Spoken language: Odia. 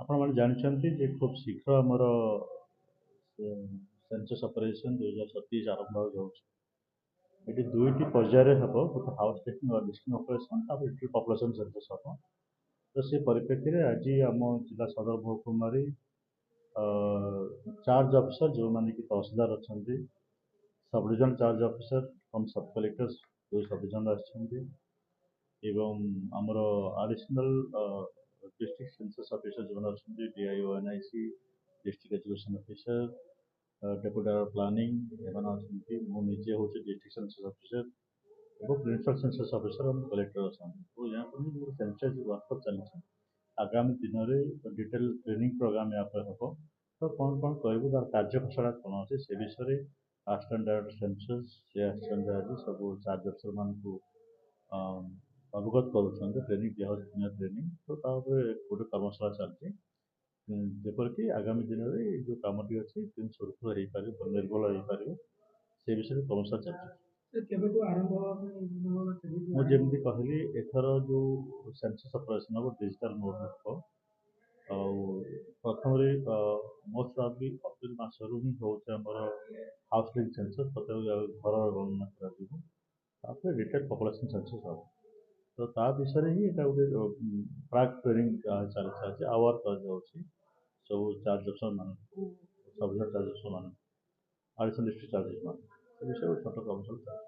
ଆପଣମାନେ ଜାଣିଛନ୍ତି ଯେ ଖୁବ୍ ଶୀଘ୍ର ଆମର ସେନ୍ସସ୍ ଅପରେସନ୍ 2037 ଆରମ୍ଭ ହେବାକୁ ଯାଉଛି। ଏଠି ଦୁଇଟି ପର୍ଯ୍ୟାୟରେ ହେବ, ଗୋଟେ ହାଉସ୍ ଲିଷ୍ଟିଂ ଅପରେସନ୍, ତାପରେ ଡିଟେଲ୍ ପପୁଲେସନ୍ ସେନ୍ସସ୍ ହେବ। ତ ସେ ପରିପ୍ରେକ୍ଷୀରେ ଆଜି ଆମ ଜିଲ୍ଲା ସଦର ମହକୁମାରେ ଚାର୍ଜ ଅଫିସର, ଯେଉଁମାନେ କି ତହସିଲଦାର ଅଛନ୍ତି, ସବ୍ ଡିଭିଜନ ଚାର୍ଜ ଅଫିସର ଏବଂ ସବ୍ କଲେକ୍ଟର୍ସ, ଦୁଇ ସବ୍ ଡିଭିଜନ ଆସିଛନ୍ତି ଏବଂ ଆମର ଆଡ଼ିସନାଲ୍ ଡିଷ୍ଟ୍ରିକ୍ଟ ସେନ୍ସସ୍ ଅଫିସର ଯେଉଁମାନେ ଅଛନ୍ତି, DIO NIC, district education officer, deputy planning, ଏମାନେ ଅଛନ୍ତି। ମୁଁ ନିଜେ ହେଉଛି ଡିଷ୍ଟ୍ରିକ୍ଟ ସେନ୍ସସ୍ ଅଫିସର ଏବଂ ପ୍ରିନ୍ସିପାଲ ସେନ୍ସସ୍ ଅଫିସର ଏବଂ କଲେକ୍ଟର ଅଛନ୍ତି। ତ ଏହାକୁ ନେଇ ଗୋଟେ ସେନ୍ସସ୍ ୱାର୍କସପ୍ ଚାଲିଛି। ଆଗାମୀ ଦିନରେ ଡିଟେଲ୍ ଟ୍ରେନିଂ ପ୍ରୋଗ୍ରାମ୍ ୟା ଉପରେ ହେବ। ତ କ'ଣ କ'ଣ କରିବୁ, ତାର କାର୍ଯ୍ୟଖସଡ଼ା କ'ଣ ଅଛି, ସେ ବିଷୟରେ ଆସିଷ୍ଟାଣ୍ଟ ଡାଇରେକ୍ଟର ସେନ୍ସସ୍ ସେ ଆସିଛନ୍ତି। ଆଜି ସବୁ ଚାର୍ଜ ଅଫିସରମାନଙ୍କୁ ଅବଗତ କରୁଛନ୍ତି। ଟ୍ରେନିଂ ଦିଆହେଉଛି, ଦିନିଆ ଟ୍ରେନିଂ। ତ ତା ଉପରେ ଗୋଟେ କର୍ମଶାଳା ଚାଲିଛି, ଯେପରିକି ଆଗାମୀ ଦିନରେ ଏଇ ଯେଉଁ କାମଟି ଅଛି କେମିତି ସୁରୁଖୁରୁରେ ହେଇପାରିବ, ନିର୍ଭୁଲ ହେଇପାରିବ, ସେ ବିଷୟରେ କର୍ମଶାଳା ଚାଲିଛି। ସାର୍, କେବେଠୁ ଆରମ୍ଭ ହେବା ପାଇଁ? ମୁଁ ଯେମିତି କହିଲି, ଏଥର ଯେଉଁ ସେନ୍ସସ୍ ଅପରେସନ୍ ହେବ, ଡିଜିଟାଲ୍ ମୋଡ଼ରେ ହେବ। ଆଉ ପ୍ରଥମରେ ମୋଷ୍ଟ ପ୍ରୋବାବ୍ଲି ଅପ୍ରିଲ ମାସରୁ ହିଁ ହେଉଛି ଆମର ହାଉସ୍ ଲିଷ୍ଟିଂ ସେନ୍ସସ୍। ପ୍ରତ୍ୟେକ ଘରର ଗଣନା କରାଯିବ, ତାପରେ ଡିଟେଲ୍ ପପୁଲେସନ୍ ସେନ୍ସସ୍ ହେବ। ତ ତା ବିଷୟରେ ହିଁ ଏଇଟା ଗୋଟେ ପ୍ରାକ୍ ଟ୍ରେନିଂ ଚାଲିଛି। ଆଜି ଆୱାର କରାଯାଉଛି ସବୁ ଚାର୍ଜ ଅଫିସରମାନଙ୍କୁ, ସବ୍ ଡିଭିଜନ ଚାର୍ଜ ଅଫିସରମାନଙ୍କୁ, ଆଡ଼ିସନାଲ୍ ଡିଷ୍ଟ୍ରିକ୍ଟ ଚାର୍ଜ ଅଫିସରମାନଙ୍କୁ। ସେ ବିଷୟରେ ଗୋଟେ ଛୋଟ କର୍ମଶାଳା ଚାଲିଛି।